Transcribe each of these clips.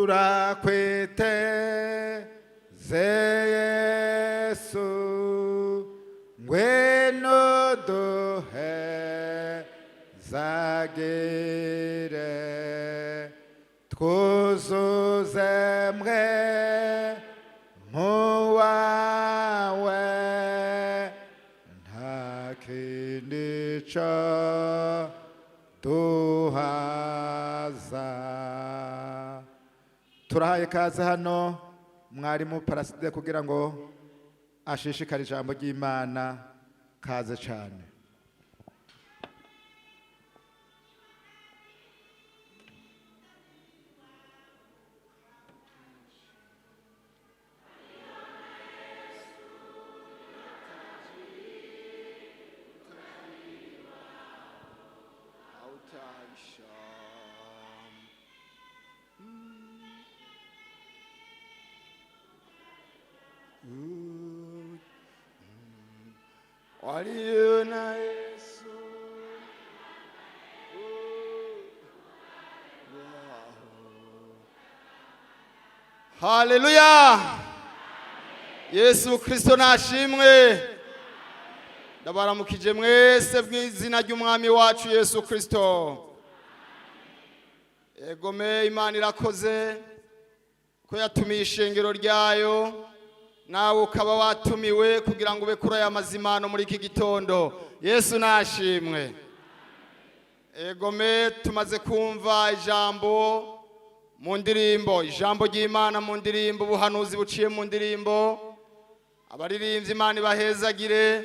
Turakwiteze Yesu, ngwino duhezagire, twuzuze Mpwemu wawe, nta kindi co duhaza. Turahaye kaze hano mwarimu Paraside kugira ngo ashishikare ijambo ry'Imana. Kaze cyane. Waliona Yesu Haleluya! Yesu Kristo nashimwe. Ndabaramukije mwese mw'izina ry'Umwami wacu Yesu Kristo. Egome, Imana irakoze ko yatumiye ishengero ryayo, nawe ukaba watumiwe kugira ngo ube kuri aya mazimano muri iki gitondo. Yesu nashimwe. Egome, tumaze kumva ijambo mu ndirimbo, ijambo ry'Imana mu ndirimbo, ubuhanuzi buciye mu ndirimbo. Abaririmbyi, Imana ibahezagire.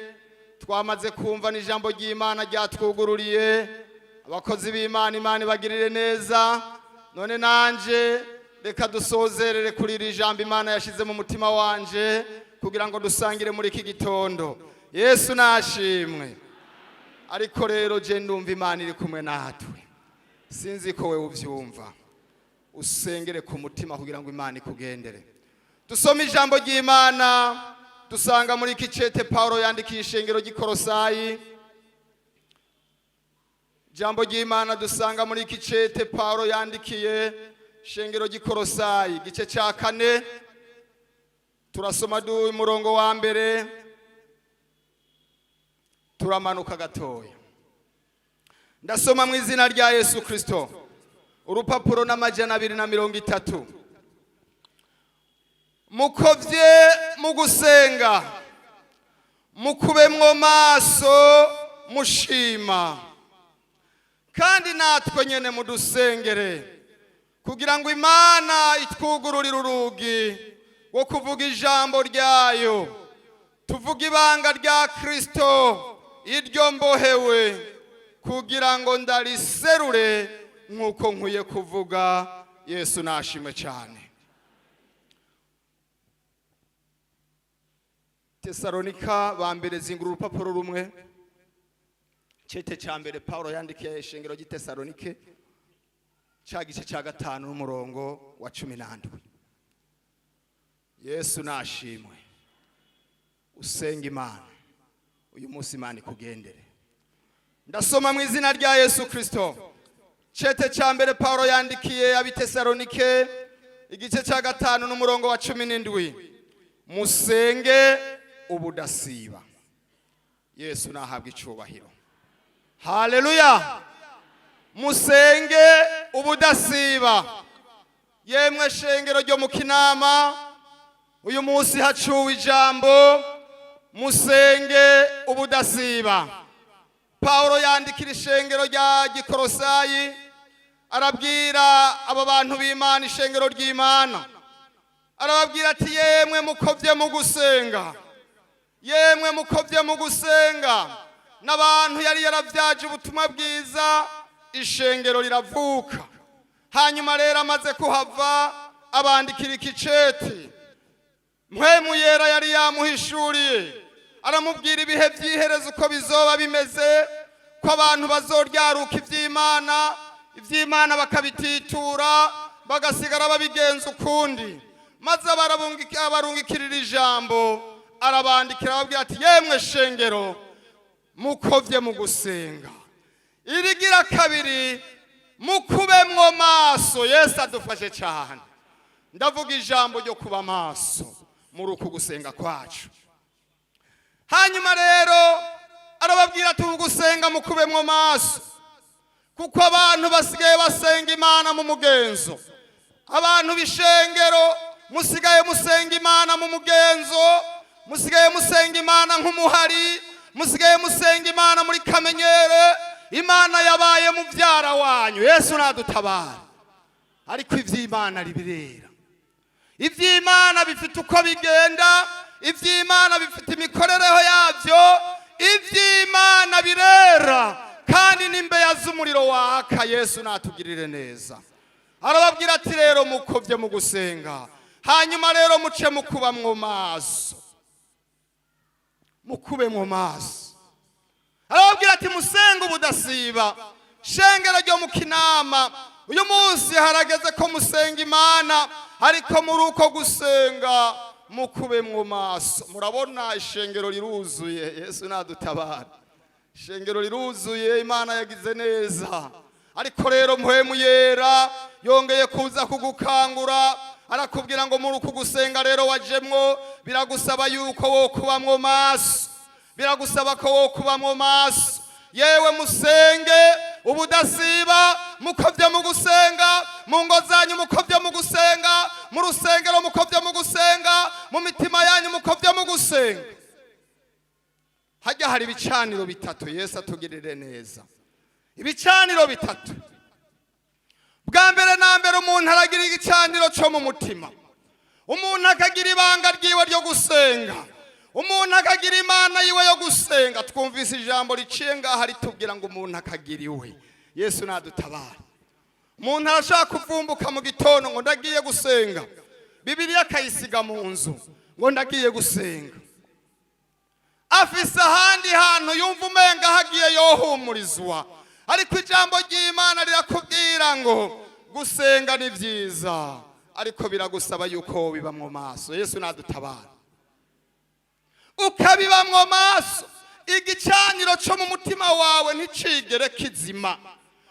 Twamaze kumva n'ijambo ry'Imana ryatwugururiye. Abakozi b'Imana, Imana ibagirire neza. None nanje reka dusozerere kuri iri jambo Imana yashyize mu mutima wanje kugira ngo dusangire muri iki gitondo. Yesu nashimwe. Ariko rero je ndumva Imana iri kumwe natwe, sinzi ko wewe ubyumva. Usengere ku mutima kugira ngo Imana ikugendere. Dusome ijambo ry'Imana dusanga muri iki cete Paulo yandikiye ishengero ry'Ikorosayi. Ijambo ry'Imana dusanga muri iki cete Paulo yandikiye ishengero ry'Ikorosayi, igice cya 4, turasoma du umurongo wa 1, turamanuka gatoya. Ndasoma mu izina rya Yesu Kristo. Urupapuro n'230. Mukovye mu gusenga, mukubemwo maso mushima, kandi natwe nyene mudusengere kugira ngo Imana itwugururire urugi wo kuvuga ijambo ryayo, tuvuge ibanga rya Kristo iryo mbohewe, kugira ngo ndariserure nk'uko nkwiye kuvuga. Yesu nashimwe cyane. Tesalonika ba mbere, zingura urupapuro rumwe. Cete cya mbere Paulo yandikiye ishengero ry'i Tesalonike, cya gice cya 5 n'umurongo wa 17. Yesu nashimwe. Usenga Imana uyu munsi, Imana ikugendere. Ndasoma mu izina rya Yesu Kristo. Cete cya mbere Paulo yandikiye ab'i Tesalonike, igice cya 5 n'umurongo wa 17: musenge ubudasiba. Yesu nahabwa icyubahiro. Haleluya! Musenge ubudasiba. Yemwe shengero ryo mu Kinama, uyu munsi hacuwe ijambo musenge ubudasiba. Paulo yandikira ishengero rya Gikorosayi, arabwira abo bantu b'Imana, ishengero ry'Imana, arababwira ati: yemwe mukovye mu gusenga, yemwe mukovye mu gusenga. N'abantu yari yaravyaje ubutumwa bwiza, ishengero riravuka. Hanyuma rero amaze kuhava, abandikira ikiceti. Mpwemu Yera yari yamuhishuriye, aramubwira ibihe by'iherezo uko bizoba bimeze, ko abantu bazoryaruka iby'Imana, iby'Imana bakabititura, bagasigara babigenza ukundi. Maze abarungikirira ijambo, arabandikira, ababwira ati: yemwe shengero, mukovye mu gusenga. Irigira kabiri, mukubemwo maso. Yesu adufashe cyane. Ndavuga ijambo ryo kuba maso muri uku gusenga kwacu. Hanyuma rero arababwira ati: "Ugusenga mukubemwo maso, kuko abantu basigaye basenga Imana mu mugenzo. Abantu b'ishengero musigaye musenga Imana mu mugenzo, musigaye musenga Imana nk'umuhari, musigaye musenga Imana muri kamenyere. Imana yabaye mubyara wanyu." Yesu nadutabara. Ariko iby'Imana ribirera, iby'Imana bifite uko bigenda, iby'Imana bifite imikorereho yabyo, iby'Imana birera kandi n'imbeya z'umuriro waka. Yesu natugirire neza. Arababwira ati: "Rero mukobye mu gusenga, hanyuma rero muce mukuba mu maso, mukube mu maso." Arababwira ati: "Musenge ubudasiba." Shengero ryo mu Kinama, uyu munsi harageze ko musenga Imana, ariko muri uko gusenga mukube mu maso. Murabona ishengero riruzuye. Yesu nadutabara. Ishengero riruzuye, Imana yagize neza. Ariko rero Mpwemu Yera yongeye kuza kugukangura, arakubwira ngo muri uku gusenga rero wajemwo, biragusaba yuko wo kubamwo maso, biragusaba ko wo kubamwo maso. Yewe, musenge ubudasiba, mukovye mu gusenga, mu ngo zanyu mukovye mu gusenga, mu rusengero mukovye mu gusenga, mu mitima yanyu mukovye mu gusenga. Hajya hari ibicaniro bitatu. Yesu atugirire neza. Ibicaniro bitatu. Bwa mbere na mbere, umuntu aragira igicaniro cyo mu mutima, umuntu akagira ibanga ryiwe ryo gusenga, umuntu akagira Imana yiwe yo gusenga. Twumvise ijambo riciye ngaha ritubwira ngo umuntu akagira iwe. Yesu nadutabara. Umuntu arashaka kuvumbuka mu gitondo ngo ndagiye gusenga, Bibiliya akayisiga mu nzu ngo ndagiye gusenga. Afise ahandi hantu yumva umenga hagiye yohumurizwa. Ariko ijambo ry'Imana rirakubwira ngo gusenga ni byiza, ariko biragusaba yuko biba mu maso. Yesu nadutabara. Ukabibamwo maso, igicaniro cyo mu mutima wawe nticigere kizima,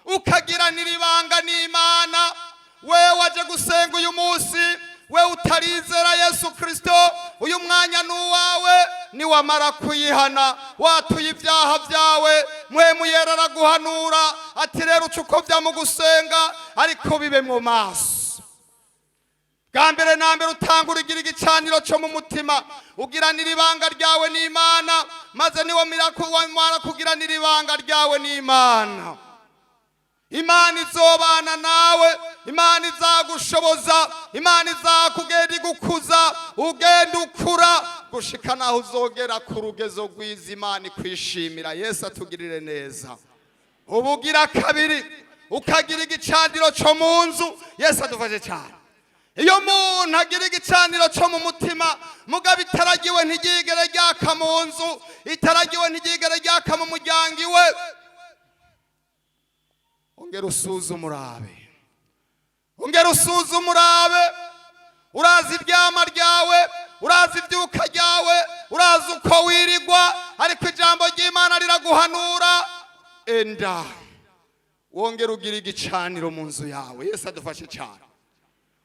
ukagiranira ibanga n'Imana. We waje gusenga uyu munsi, we utarizera Yesu Kirisito, uyu mwanya ni uwawe. Niwamara kuyihana, watuye ibyaha byawe, Mpwemu Yera araguhanura ati: "Rero uca uko bya mu gusenga, ariko bibe mu maso." Bwa mbere na mbere utanga ugira igicaniro cyo mu mutima, ugiranira ibanga ryawe n'Imana. Maze niwamara kugiranira ibanga ryawe n'Imana, Imana izobana nawe, Imana izagushoboza, Imana izakugenda igukuza, ugenda ukura gushika naho uzogera ku rugezo rwiza Imana ikwishimira. Yesu atugirire neza. Ubugira kabiri, ukagira igicaniro cyo mu nzu. Yesu adufashe cyane. Iyo umuntu agira igicaniro cyo mu mutima, mugabo itaragiwe ntiryigere ryaka mu nzu, itaragiwe ntiryigere ryaka mu muryango iwe, ongera usuzume urabe, ongera usuzume urabe. Urazi iryama ryawe, urazi ibyuka ryawe, urazi uko wirigwa, ariko ijambo ry'Imana riraguhanura: enda wongera ugira igicaniro mu nzu yawe. Yesu adufashe cyane.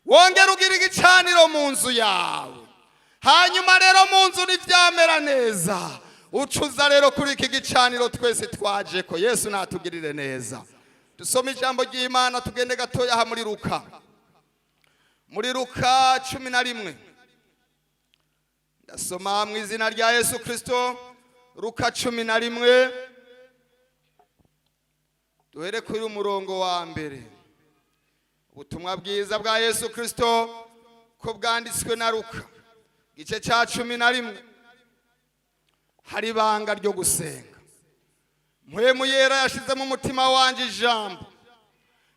Wongera ugira igicaniro mu nzu yawe. Hanyuma rero mu nzu ntibyamera neza, ucuza rero kuri iki gicaniro twese twaje ko. Yesu natugirire neza. Dusome ijambo ry'Imana, tugende gatoya aha muri Luka, muri Luka 11. Ndasoma mu izina rya Yesu Kirisito. Luka 11, duhere kuri umurongo wa mbere. Ubutumwa bwiza bwa Yesu Kirisito ko bwanditswe na Luka, igice cya 11. Hari ibanga ryo gusenga. Mpwemu Yera yashize mu mutima wanjye ijambo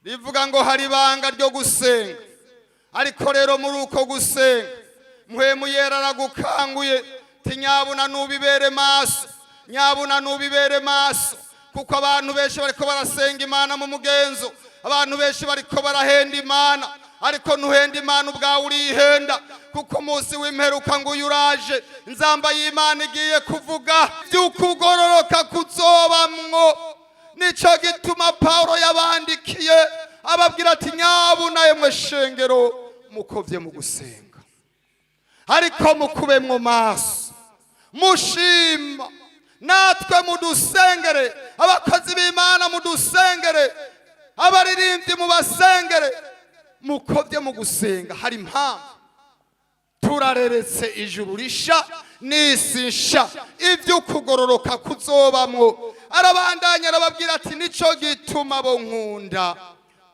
rivuga ngo hari ibanga ryo gusenga, ariko rero muri uko gusenga Mpwemu Yera aragukanguye ti: "Nyabuna nubibere maso, nyabuna nubibere maso, kuko abantu benshi bariko barasenga Imana mu mugenzo, abantu benshi bariko barahenda Imana." Ariko ntuhenda Imana, ubwawe urihenda, kuko umunsi w'imperuka ngo uyu uraje, inzamba y'Imana igiye kuvuga, by'ukugororoka kuzobamwo. Nico gituma Paulo yabandikiye ababwira ati: "Nyabuna yemwe shengero, Mukovye mu gusenga, ariko mukubemwo maso, mushima. Natwe mudusengere, abakozi b'Imana mudusengere, abaririmbyi mubasengere. Mukovye mu gusenga, hari impamvu turareretse ijuru risha n'isi nsha, ibyo kugororoka kuzobamwo. Arabandanya arababwira ati: "Nico gituma, abo nkunda,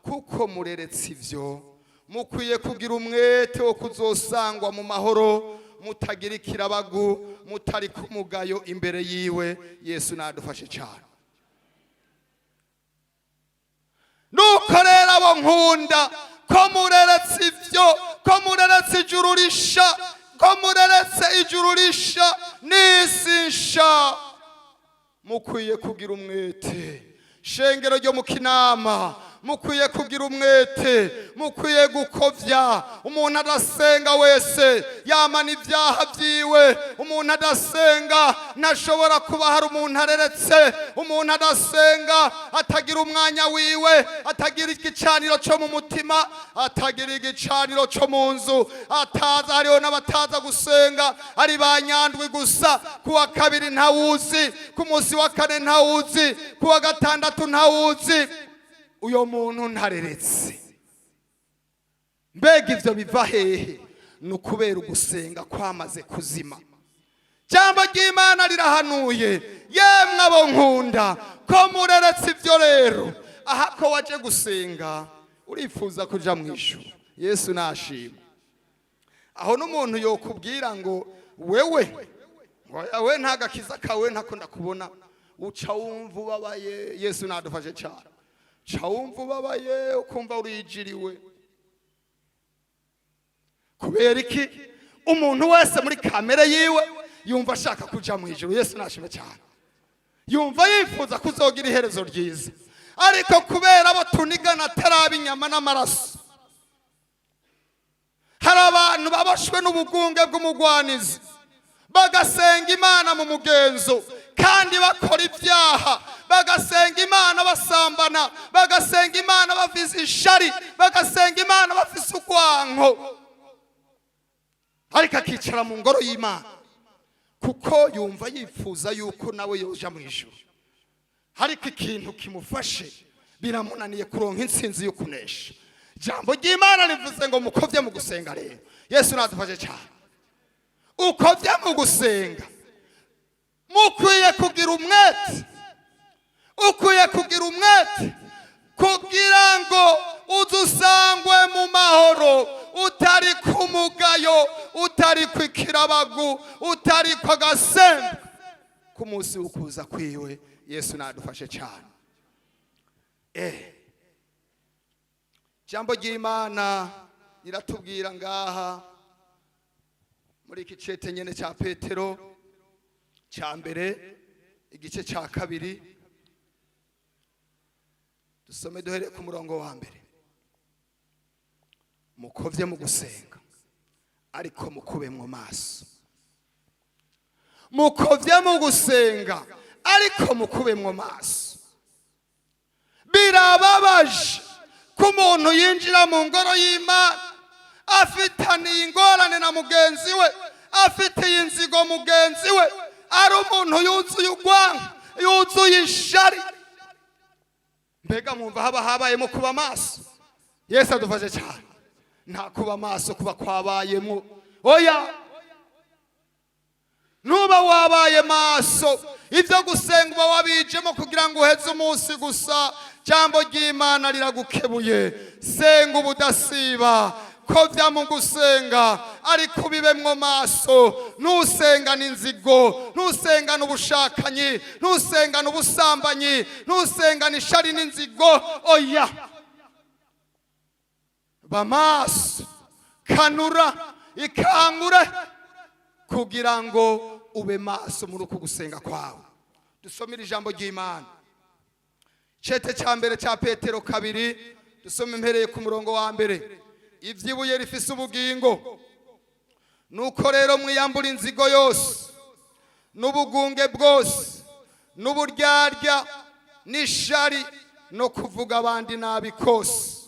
kuko mureretse ivyo, mukwiye kugira umwete wo kuzosangwa mu mahoro, mutagira ikirabagu, mutari kumugayo imbere yiwe." Yesu nadufashe cyane. Nuko rero, abo nkunda, ko mureretse ibyo, ko mureretse ijuru risha, ko mureretse ijuru risha n'isi nsha, mukwiye kugira umwete. Shengero ryo mu Kinama, mukwiye kugira umwete, mukwiye gukovya. Umuntu adasenga wese yamana ibyaha byiwe. Umuntu adasenga ntashobora kuba hari umuntu areretse. Umuntu adasenga, atagira umwanya wiwe, atagira igicaniro cyo mu mutima, atagira igicaniro cyo mu nzu, ataza. Hariho n'abataza gusenga ari ba nyandwi gusa. Ku wa kabiri ntawuzi, ku munsi wa kane ntawuzi, ku wa gatandatu ntawuzi. Uyo muntu ntareretse. Mbega ibyo biva hehe? Ni ukubera ugusenga kwamaze kuzima. Jambo ry'Imana rirahanuye: "Yemwe abo nkunda, ko mureretse ibyo rero." Aha ko waje gusenga urifuza kuja mu ijuru, Yesu nashima. Aho n'umuntu yokubwira ngo wewe, ngo we nta gakiza kawe, ntako ndakubona, uca wumva ubabaye. Yesu nadufashe cyane. Uca wumva ubabaye, ukumva urijiriwe. Kubera iki? Umuntu wese muri kamere yiwe yumva ashaka kuja mu ijuru. Yesu nashime cyane. Yumva yifuza kuzogira iherezo ryiza, ariko kubera abo tunigana ataraba inyama n'amaraso, hari abantu baboshwe n'ubugunge bw'umugwanizi, bagasenga Imana mu mugenzo kandi bakora ibyaha, bagasenga Imana basambana, bagasenga Imana bafise ishari, bagasenga Imana bafise urwanko, ariko akicara mu ngoro y'Imana kuko yumva yifuza yuko nawe yoja mu ijuru. Ariko ikintu kimufashe, biramunaniye kuronka intsinzi yo kunesha. Ijambo ry'Imana rivuze ngo mukovye mu gusenga. Rero Yesu nadufashe cyane. Ukovye mu gusenga, mukwiye kugira umwete, ukwiye kugira umwete kugira ngo uze usangwe mu mahoro, utari ku mugayo, utari ku ikirabagu, utari ku agasembe, ku munsi w'ukuza kwiwe. Yesu nadufashe cyane. Ijambo ry'Imana riratubwira ngaha muri iki cete nyene cya Petero cya mbere, igice cya kabiri. Dusome duhereye ku murongo wa mbere: "Mukovye mu gusenga, ariko mukube mu maso. Mukovye mu gusenga, ariko mukube mu maso." Birababaje ko umuntu yinjira mu ngoro y'Imana afitaniye ingorane na mugenzi we, afitiye inzigo mugenzi we, ari umuntu yuzuye urwanko, yuzuye ishari. Mbega mwumva haba habayemo kuba maso? Yesu adufashe cyane. Nta kuba maso kuba kwabayemo. Oya, nuba wabaye maso, ibyo gusenga uba wabijemo kugira ngo uheze umunsi gusa. Jambo ry'Imana riragukebuye: senga ubudasiba, kovya mu gusenga, ariko ubibemwo maso. Ntusengane inzigo, ntusengane ubushakanyi, ntusengane ubusambanyi, ntusengane ishari n'inzigo. Oya, ba maso, kanura, ikangure kugira ngo ube maso muri uku gusenga kwawe. Dusomere ijambo ry'Imana, cete cya mbere cya Petero kabiri, dusome impereye ku murongo wa mbere. Iby'ibuye rifise ubugingo: "Nuko rero mwiyambura inzigo yose n'ubugunge bwose n'uburyarya n'ishari no kuvuga abandi nabi kose."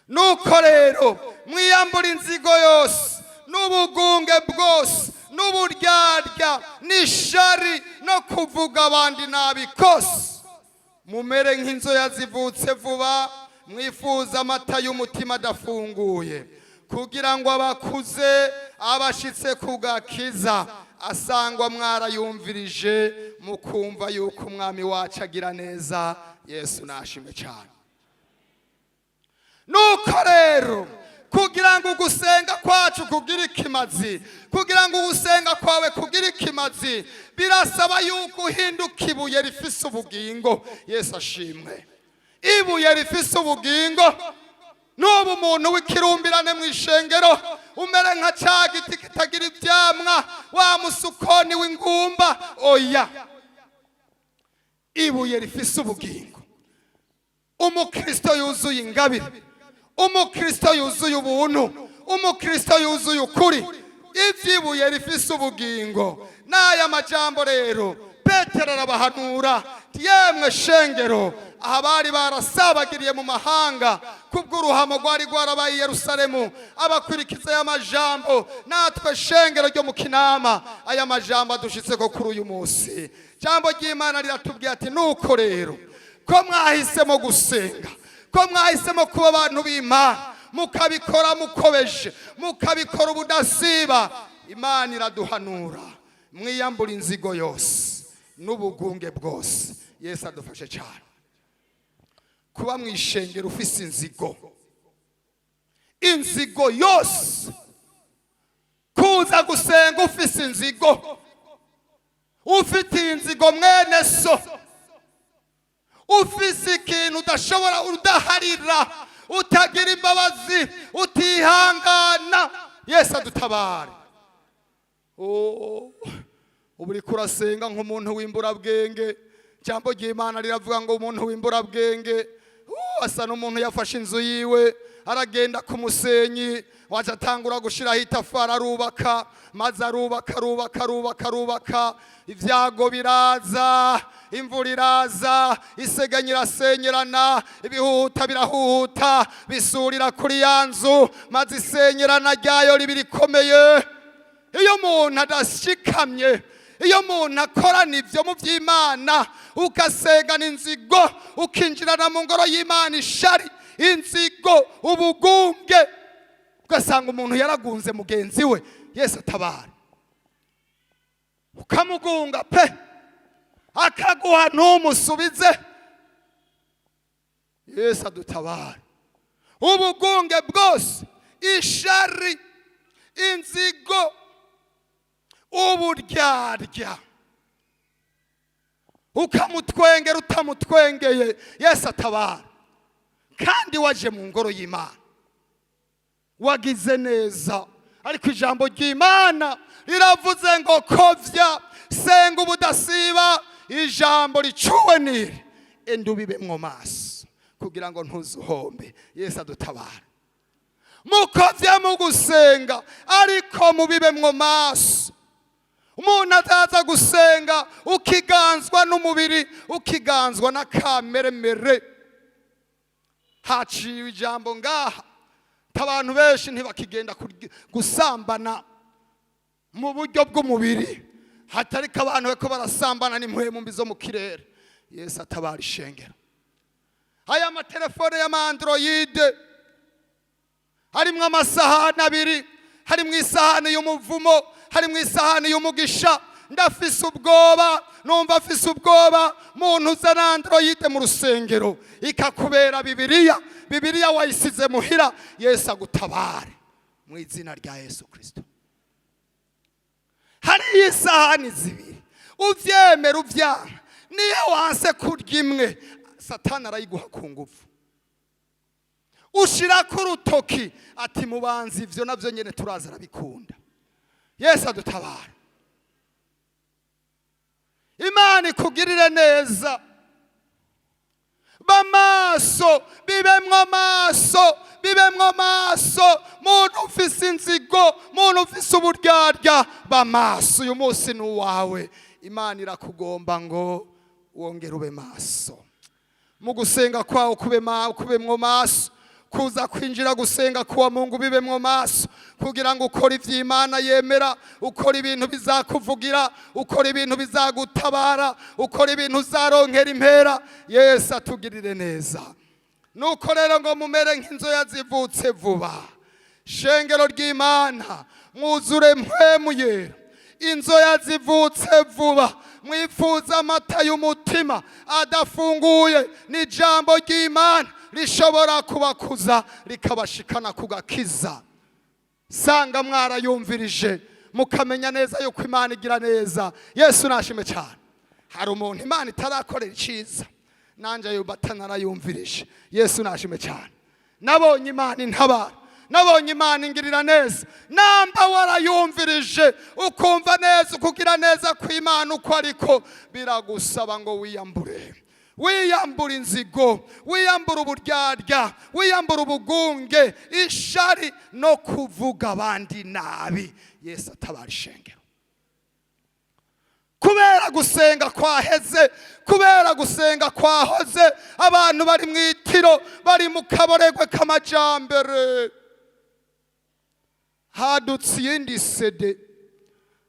Nuko rero mwiyambura inzigo yose n'ubugunge bwose n'uburyarya n'ishari no kuvuga abandi nabi kose, mumere nk'inzoya zivutse vuba, mwifuza amata y'umutima adafunguye, kugira ngo abakuze abashitse ku gakiza asangwa mwarayumvirije, mukumva yuko Umwami wacu agira neza. Yesu nashimwe cyane. Nuko rero, kugira ngo ugusenga kwacu kugire ikimazi, kugira ngo ugusenga kwawe kugire ikimazi, birasaba yuko uhinduka ibuye rifise ubugingo. Yesu ashimwe. Ibuye rifise ubugingo. Nuba umuntu w'ikirumbirane mu ishengero, umere nka cya giti kitagira ibyamwa, wa musukoni w'ingumba. Oya, ibuye rifise ubugingo, umukristo yuzuye ingabire, umukristo yuzuye ubuntu, umukristo yuzuye ukuri, iby'ibuye rifise ubugingo. N'aya majambo rero Petero arabahanura: yemwe shengero, aha bari barasabagiriye mu mahanga kubw'uruhamo rwari rwarabaye i Yerusalemu, abakurikiza aya majambo. Natwe shengero ryo mu Kinama, aya majambo adushitse ko kuri uyu munsi. Jambo ry'Imana riratubwiye ati: nuko rero ko mwahisemo gusenga, ko mwahisemo kuba abantu b'Imana, mukabikora mukobeje, mukabikora ubudasiba, Imana iraduhanura: mwiyambura inzigo yose n'ubugunge bwose. Yesu adufashe cyane. Kuba mu ishengero ufise inzigo, inzigo yose, kuza gusenga ufise inzigo, ufitiye inzigo mwene so, ufise ikintu udashobora, udaharira, utagira imbabazi, utihangana. Yesu adutabare. Oh, ubu uriko urasenga nk'umuntu w'imburabwenge. Ijambo ry'Imana riravuga ngo umuntu w'imburabwenge asa n'umuntu yafashe inzu yiwe, aragenda ku musenyi, waca atangura gushiraho itafari, arubaka, maze arubaka, arubaka, arubaka, arubaka. Ibyago biraza, imvura iraza, isegenya irasenyerana, ibihuta birahuta, bisurira kuri ya nzu, maze isenyerana ryayo riba rikomeye. Iyo umuntu adashikamye, iyo umuntu akorana ibyo mu by'Imana, ugasengana inzigo, ukinjirana mu ngoro y'Imana ishari, inzigo, ubugunge, ugasanga umuntu yaragunze mugenzi we. Yesu atabara. Ukamugunga pe, akaguha ntumusubize. Yesu adutabara. Ubugunge bwose, ishari, inzigo, uburyarya, ukamutwengera utamutwengeye. Yesu atabara. Kandi waje mu ngoro y'Imana wagize neza, ariko ijambo ry'Imana riravuze ngo kovya, senga ubudasiba. Ijambo ricuwe niri: enda ubibemwo maso kugira ngo ntuzuhombe. Yesu adutabara. Mukovye mu gusenga, ariko mubibemwo maso. Umuntu ataza gusenga ukiganzwa n'umubiri, ukiganzwa n'akameremere. Haciwe ijambo ngaha, abantu benshi ntibakigenda gusambana mu buryo bw'umubiri, hatariko abantu bariko barasambana n'impwemu mbi zo mu kirere. Yesu atabara ishengero. Aya matelefone y'ama Android harimwo amasahani abiri, harimwo isahani y'umuvumo, harimwo isahani y'umugisha. Ndafise ubwoba, numva afise ubwoba. Muntu uzana Android mu rusengero ikakubera Bibiliya, Bibiliya wayisize muhira, Yesu agutabare mu izina rya Yesu Kristo. Hariyo isahani zibiri, uvyemera uvyanka, niyo wanse kurya imwe, Satani arayiguha ku nguvu. Ushirako urutoki ati mubanzi, ivyo navyo nyene turaza arabikunda. Yesu adutabara. Imana ikugirire neza. Bamaso, bibemwo amaso, bibemwo amaso. Muntu ufise inzigo, muntu ufise uburyarya, bamaso. Uyu munsi ni uwawe. Imana irakugomba ngo wongere ube maso mu gusenga kwawe, kubemwo maso. Kuza kwinjira gusenga kuwa Mungu bibemwo maso, kugira ngo ukore ivy'Imana yemera, ukore ibintu bizakuvugira, ukore ibintu bizagutabara, ukore ibintu uzaronkera impera. Yesu atugirire neza. Nuko rero ngo mumere nk'inzoya zivutse vuba. Shengero ry'Imana, mwuzure Mpwemu Yera. Inzoya zivutse vuba, mwifuza amata y'umutima adafunguye n'ijambo ry'Imana rishobora kubakuza rikabashikana ku gakiza. Sanga mwarayumvirije, mukamenya neza yuko Imana igira neza. Yesu nashime cyane. Hari umuntu Imana itarakorera icyiza, nanjye ayo mata narayumvirije. Yesu nashime cyane. Nabonye Imana intabara, nabonye Imana ingirira neza. Namba warayumvirije, ukumva neza ukugira neza kw'Imana uko, ariko biragusaba ngo wiyambure, wiyambura inzigo, wiyambura uburyarya, wiyambura ubugunge, ishari no kuvuga abandi nabi. Yesu atabara ishengero. Kubera gusenga kwaheze, kubera gusenga kwahoze, abantu bari mu itiro, bari mu kaboregwe k'amajambere. Hadutse iyindi CD,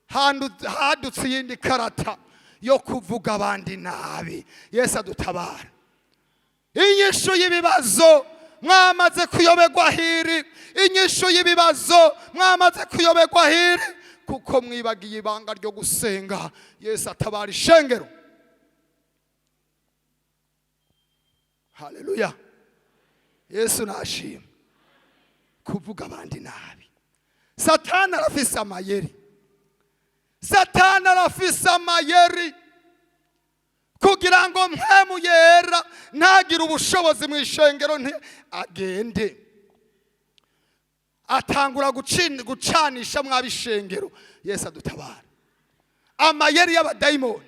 hadutse iyindi karata yo kuvuga abandi nabi. Yesu adutabara. Inyishu y'ibibazo mwamaze kuyoberwa hiri, inyishu y'ibibazo mwamaze kuyoberwa hiri, kuko mwibagiye ibanga ryo gusenga. Yesu atabara ishengero. Haleluya! Yesu nashima. Kuvuga abandi nabi, Satani arafise amayeri. Satani arafise amayeri kugira ngo Mpwemu Yera ntagire ubushobozi mu ishengero, agende atangura gucanisha mw'abishengero. Yesu adutabara. Amayeri y'abadayimoni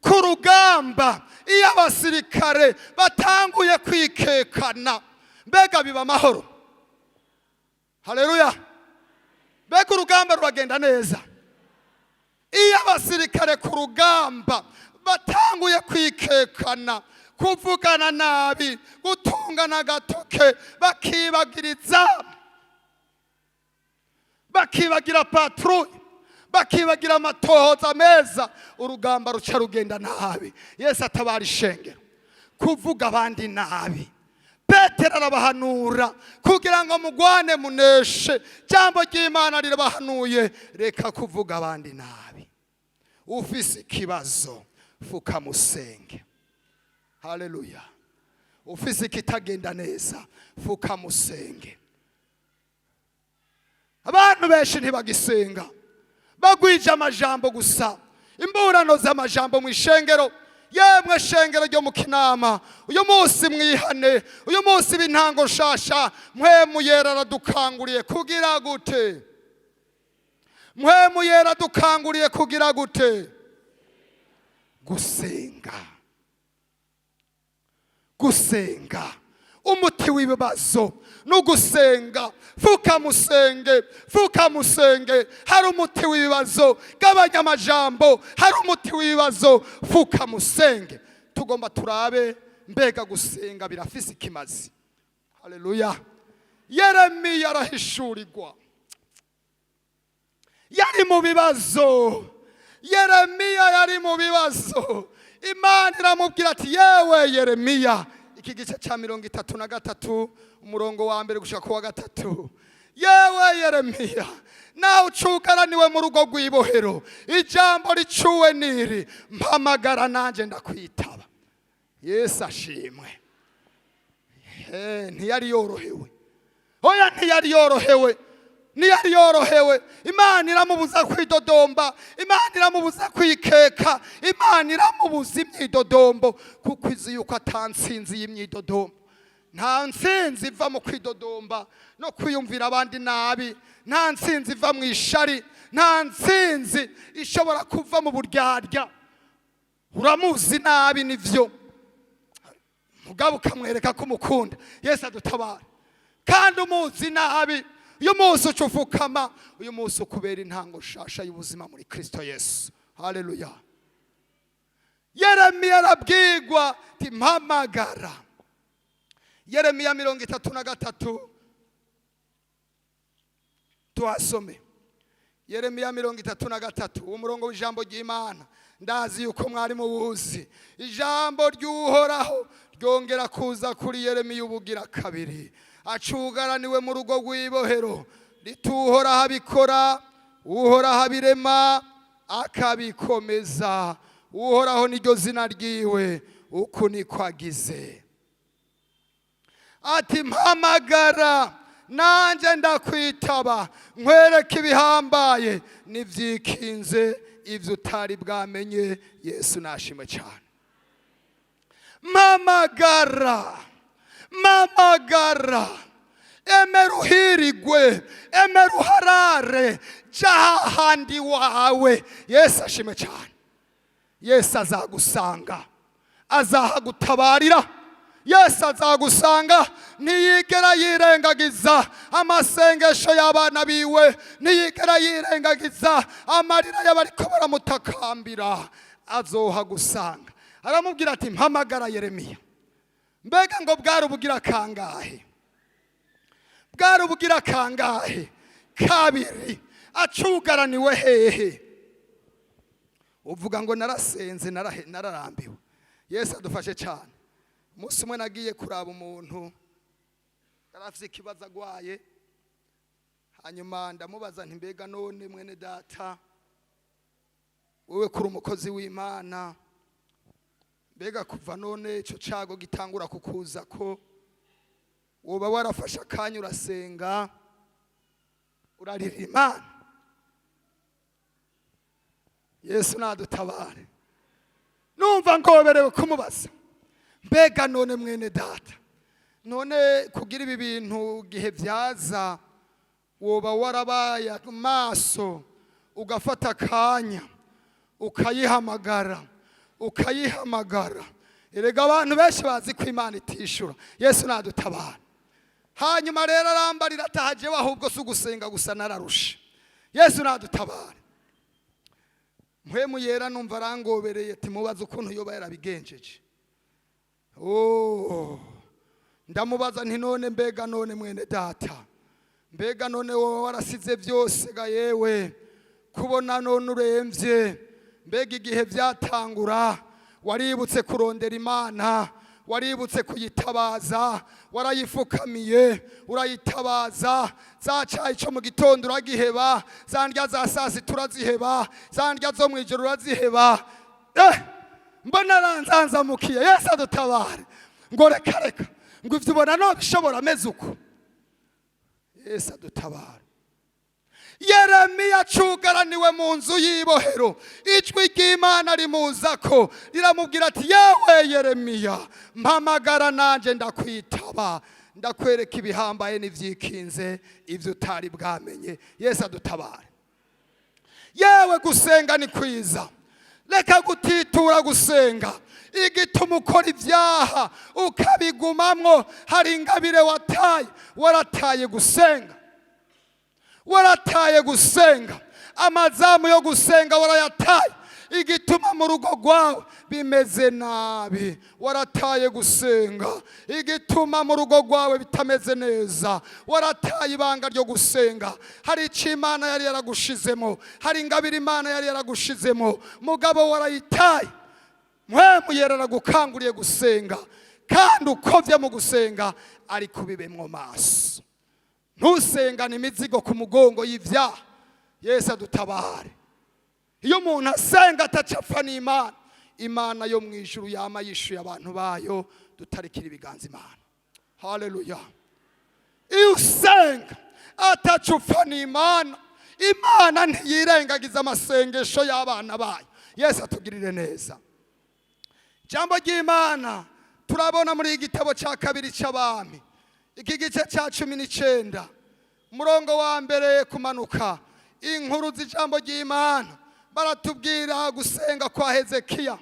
ku rugamba, iyo abasirikare batanguye kwikekana, mbega biba amahoro? Haleluya! Mbega urugamba ruragenda neza? Iyo abasirikare ku rugamba batanguye kwikekana, kuvugana nabi, gutungana agatoke, bakibagiriza, bakibagira patrouille, bakibagira amatohoza meza, urugamba ruca rugenda nabi. Yesu atabara ishengero. Kuvuga abandi nabi, Petero arabahanura kugira ngo mugwane muneshe. Jambo ry'Imana rirabahanuye: reka kuvuga abandi nabi. Ufise ikibazo, fukamusenge. Haleluya! Ufise ikitagenda neza, fukamusenge. Abantu benshi ntibagisenga, bagwije amajambo gusa, imburano z'amajambo mu ishengero. Yemwe shengero ryo mu Kinama, uyu munsi mwihane, uyu munsi b'intango nshasha. Mpwemu Yera aradukanguriye kugira gute? Mpwemu Yera dukanguriye kugira gute? Gusenga. Gusenga, umuti w'ibibazo nugusenga. Fukamusenge, fukamusenge. Hari umuti w'ibibazo. Gabanya amajambo, hari umuti w'ibibazo. Fukamusenge. Tugomba turabe mbega gusenga birafise ikimazi. Haleluya! Yeremiya arahishurirwa, yari mu bibazo. Yeremiya yari mu bibazo, Imana iramubwira ati: "Yewe Yeremiya." Iki gice cya 33, umurongo wa mbere gushika ku wa gatatu. "Yewe Yeremiya, nawe ucugaraniwe mu rugo rw'ibohero, ijambo ricuwe niri: mpamagara nanjye ndakwitaba." Yesu ashimwe. Ntiyari yorohewe, oya, ntiyari yorohewe, ntiyari yorohewe. Imana iramubuza kwidodomba, Imana iramubuza kwikeka, Imana iramubuza imyidodombo, kuko izi yuko ata nsinzi y'imyidodombo. Nta nsinzi iva mu kwidodomba no kwiyumvira abandi nabi. Nta nsinzi iva mu ishari. Nta nsinzi ishobora kuva mu buryarya. Uramuzi nabi nivyo, mugabo ukamwereka ko umukunda. Yesu adutabara. Kandi umuzi nabi, uyu munsi uca ufukama, uyu munsi ukubera intango nshasha y'ubuzima muri Kristo Yesu. Haleluya! Yeremiya arabwigwa ati: "Mpamagara." Yeremiya 33, tuhasome. Yeremiya 33, umurongo w'ijambo ry'Imana, ndazi yuko mwari muwuzi. Ijambo ry'Uhoraho ryongera kuza kuri Yeremiya ubugira kabiri, acugaraniwe mu rugo rw'ibohero, rituhoraho abikora, Uhoraho abirema akabikomeza, Uhoraho niryo zina ryiwe, uku niko agize ati: "Mpamagara nanjye ndakwitaba, nkwereke ibihambaye n'ibyikinze, ibyo utari bwamenye." Yesu nashimwe cyane. Mpamagara, mpamagara, emera uhirigwe, emera uharare, jya hahandi wawe. Yesu ashimwe cyane. Yesu azagusanga, azahagutabarira. Yesu azagusanga. Ntiyigera yirengagiza amasengesho y'abana biwe, ntiyigera yirengagiza amarira y'abariko baramutakambira. Azohagusanga. Aramubwira ati: "Mpamagara, Yeremiya." Mbega ngo bwari ubugira kangahe? Bwari ubugira kangahe? Kabiri. Acugaraniwe hehe? Uvuga ngo narasenze, nararambiwe. Yesu adufashe cyane. Umunsi umwe nagiye kuraba umuntu yari afite ikibazo, agwaye. Hanyuma ndamubaza nti: "Mbega none mwene data, wowe kuri umukozi w'Imana, mbega kuva none icyo cyago gitangura kukuza, ko woba warafashe akanya urasenga, urarira Imana?" Yesu nadutabare. Numva ngoberewe kumubaza: "Mbega none mwene data, none kugira ibi bintu gihe byaza, woba warabaye maso, ugafata akanya ukayihamagara, ukayihamagara?" Erega abantu benshi bazi ko Imana itishura. Yesu nadutabara. Hanyuma rero arambarira atahajewe, ahubwo si ugusenga gusa, nararushe. Yesu nadutabara. Mpwemu Yera numva arangobereye, timubaze ukuntu yoba yarabigenjeje. Oh, ndamubaza nti: "None mbega none mwene data, mbega none wowe warasize byose ga yewe, kubona none uremvye, mbega igihe byatangura waributse kurondera Imana, waributse kuyitabaza, warayifukamiye urayitabaza, za cayi cyo mu gitondo uragiheba, za ndya za saa sita uraziheba, za ndya zo mu ijoro uraziheba?" Mbona aranzanzamukiye. Yesu adutabare. Ngo: "Reka reka," ngo: "Ibyo ubona nobishobora ameze uko." Yesu adutabare. Yeremiya acugaraniwe mu nzu y'ibohero, ijwi ry'Imana rimuza ko riramubwira ati: "Yewe Yeremiya, mpamagara nanjye ndakwitaba, ndakwereka ibihambaye n'ibyikinze, ibyo utari bwamenye." Yesu adutabare. Yewe, gusenga ni kwiza. Reka gutitura gusenga. Igituma ukora ibyaha ukabigumamwo, hari ingabire wataye. Warataye gusenga, warataye gusenga, amazamu yo gusenga warayataye. Igituma mu rugo rwawe bimeze nabi, warataye gusenga. Igituma mu rugo rwawe bitameze neza, warataye ibanga ryo gusenga. Hari icyo Imana yari yaragushizemo, hari ingabire Imana yari yaragushizemo, mugabo warayitaye. Mpwemu Yera aragukanguriye gusenga, kandi ukovye mu gusenga, ariko ubibemwo maso. Ntusengane imizigo ku mugongo y'ibyaha. Yesu adutabare. Iyo umuntu asenga atacapfa n'Imana, Imana yo mu ijuru yama yishuye abantu bayo. Dutarikira ibiganza Imana. Haleluya. Iyo usenga atacupfa n'Imana, Imana ntiyirengagiza amasengesho y'abana bayo. Yesu atugirire neza. Ijambo ry'Imana turabona muri iki gitabo cya kabiri cy'Abami, iki gice cya 19, umurongo wa mbere kumanuka. Inkuru z'ijambo ry'Imana baratubwira gusenga kwa Hezekiya.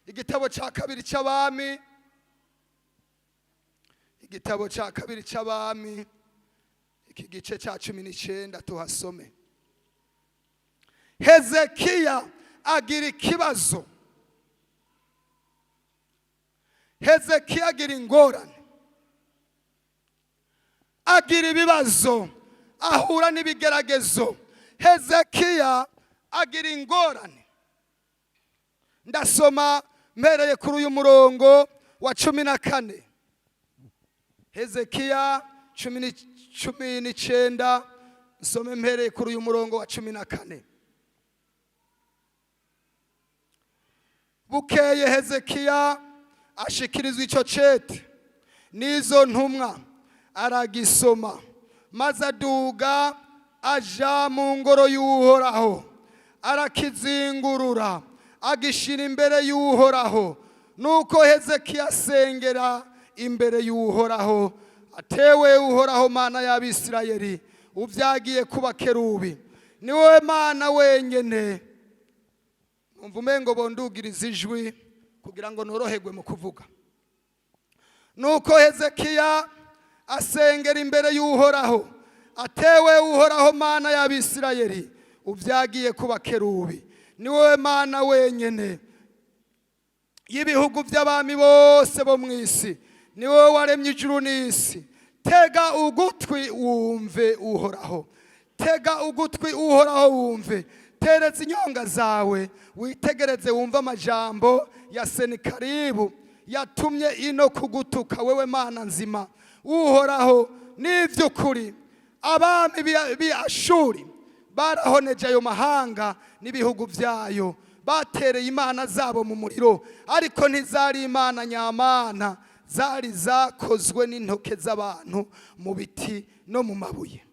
Igitabo cya kabiri cy'Abami, igitabo cya kabiri cy'Abami, iki gice cya 19, tuhasome. Hezekiya agira ikibazo, Hezekiya agira ingorane. Agira ibibazo, ahura n'ibigeragezo. Hezekiya agira ingorane. Ndasoma mpereye kuri uyu murongo wa 14, Hezekiya 19, nsome mpereye kuri uyu murongo wa 14. Bukeye Hezekiya ashikirizwa icyo cete n'izo ntumwa, aragisoma, maze aduga aja mu ngoro y'Uhoraho, arakizingurura, agishira imbere y'Uhoraho. Nuko Hezekiya asengera imbere y'Uhoraho, atewe Uhoraho Mana y'Abisirayeli ubyagiye kuba kerubi, ni wowe Mana wenyene. Numva umengo bondugiriza ijwi kugira ngo noroherwe mu kuvuga. Nuko Hezekiya asengera imbere y'Uhoraho, atewe Uhoraho Mana y'Abisirayeli ubyagiye kuba kerubi, ni wowe Mana wenyene y'ibihugu by'abami bose bo mu isi, ni wowe waremye ijuru n'isi. Tega ugutwi wumve Uhoraho, tega ugutwi Uhoraho wumve, tereza inyonga zawe witegereze wumve amajambo ya Senikaribu yatumye ino kugutuka wewe Mana nzima Uhoraho. N'iby'ukuri abami b'i Ashuri barahoneje ayo mahanga n'ibihugu byayo, batereye imana zabo mu muriro, ariko ntizari imana nyamana, zari zakozwe n'intoke z'abantu mu biti no mu mabuye,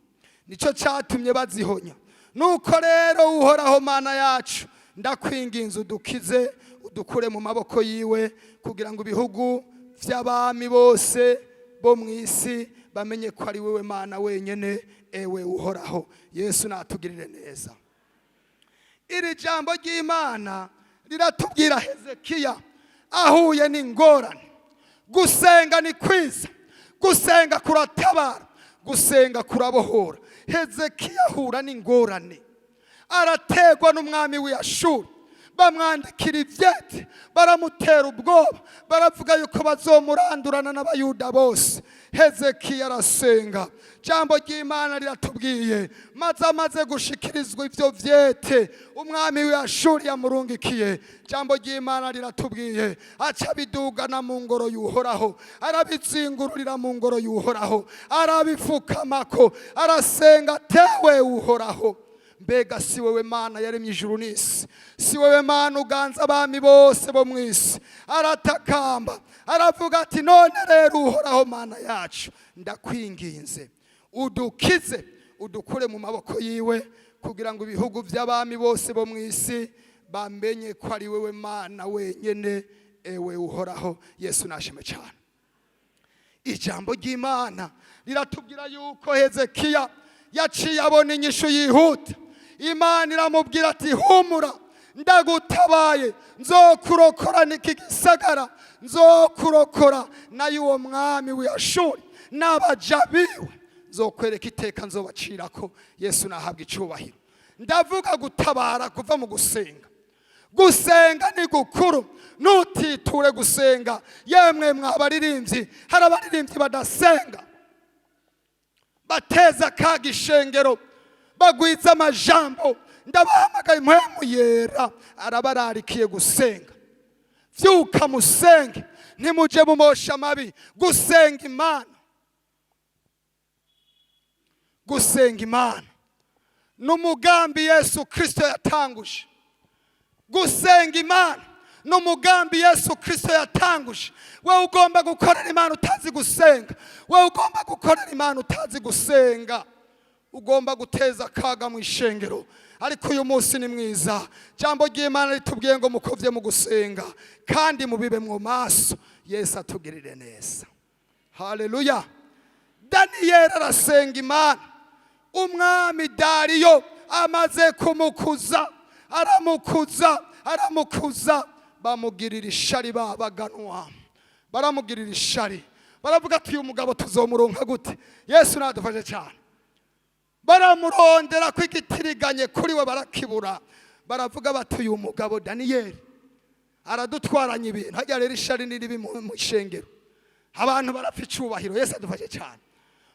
nicyo cyatumye bazihonya. Nuko rero Uhoraho Mana yacu, ndakwinginze udukize, udukure mu maboko yiwe, kugira ngo ibihugu by'abami bose bo mu isi bamenye ko ari wowe Mana wenyine, ewe Uhoraho. Yesu natugirire neza. Iri jambo ry'Imana riratubwira Hezekiya ahuye n'ingorane. Gusenga ni kwiza, gusenga kuratabara, gusenga kurabohora. Hezekiya ahura n'ingorane, arategwa n'umwami w'Iyashuri, bamwandikira ibyete, baramutera ubwoba, baravuga yuko bazomurandurana n'Abayuda bose. Hezekiya arasenga. Jambo ry'Imana riratubwiye, maze amaze gushikirizwa ibyo vyete umwami w'Ashuri yamurungikiye, jambo ry'Imana riratubwiye, aca bidugana mu ngoro y'Uhoraho, arabizingururira mu ngoro y'Uhoraho, arabifukamako, arasenga, tewe Uhoraho, mbega si wewe Mana yaremye ijuru n'isi? Si wewe Mana uganza abami bose bo mu isi? Aratakamba, aravuga ati: none rero Uhoraho Mana yacu, ndakwinginze udukize, udukure mu maboko yiwe, kugira ngo ibihugu by'abami bose bo mu isi bamenye ko ari wewe Mana wenyine, ewe Uhoraho. Yesu nashime cyane. Ijambo ry'Imana riratubwira yuko Hezekiya yaciye abona inyishu yihuta. Imana iramubwira ati: humura, ndagutabaye, nzokurokora n'iki gisagara, nzokurokora nayo uwo mwami w'Ashuri n'abaja biwe, nzokwereka iteka nzobacirako. Yesu nahabwa icubahiro. Ndavuga gutabara kuva mu gusenga. Gusenga ni gukuru, nutiture gusenga. Yemwe mwabaririmbyi, hari abaririmbyi badasenga, bateza akaga ishengero, bagwiza amajambo. Ndabahamagaye, Mpwemu Yera arabararikiye gusenga. Vyuka musenge, ntimuje mumosha amabi. Gusenga Imana, gusenga Imana n'umugambi Yesu Kristo yatanguje. Gusenga Imana n'umugambi Yesu Kristo yatanguje. Wowe ugomba gukorera Imana utazi gusenga, wowe ugomba gukorera Imana utazi gusenga, ugomba guteza akaga mu ishengero. Ariko uyu munsi ni mwiza. Jambo ry'Imana ritubwiye ngo mukovye mu gusenga kandi mubibe mu maso. Yesu atugirire neza. Haleluya. Daniyeli arasenga Imana. Umwami Dariyo amaze kumukuza, aramukuza, aramukuza, bamugirira ishari, babaganwa baramugirira ishari, baravuga ati: uyu mugabo tuzomuronka gute? Yesu nadufashe cyane. Baramurondera ko igitiriganye kuri we barakibura, baravuga bati: uyu mugabo Daniyeli aradutwaranye ibintu. Hajya rero ishari ni ribi mu ishengero, abantu barapfa icubahiro. Yesu adufashe cyane.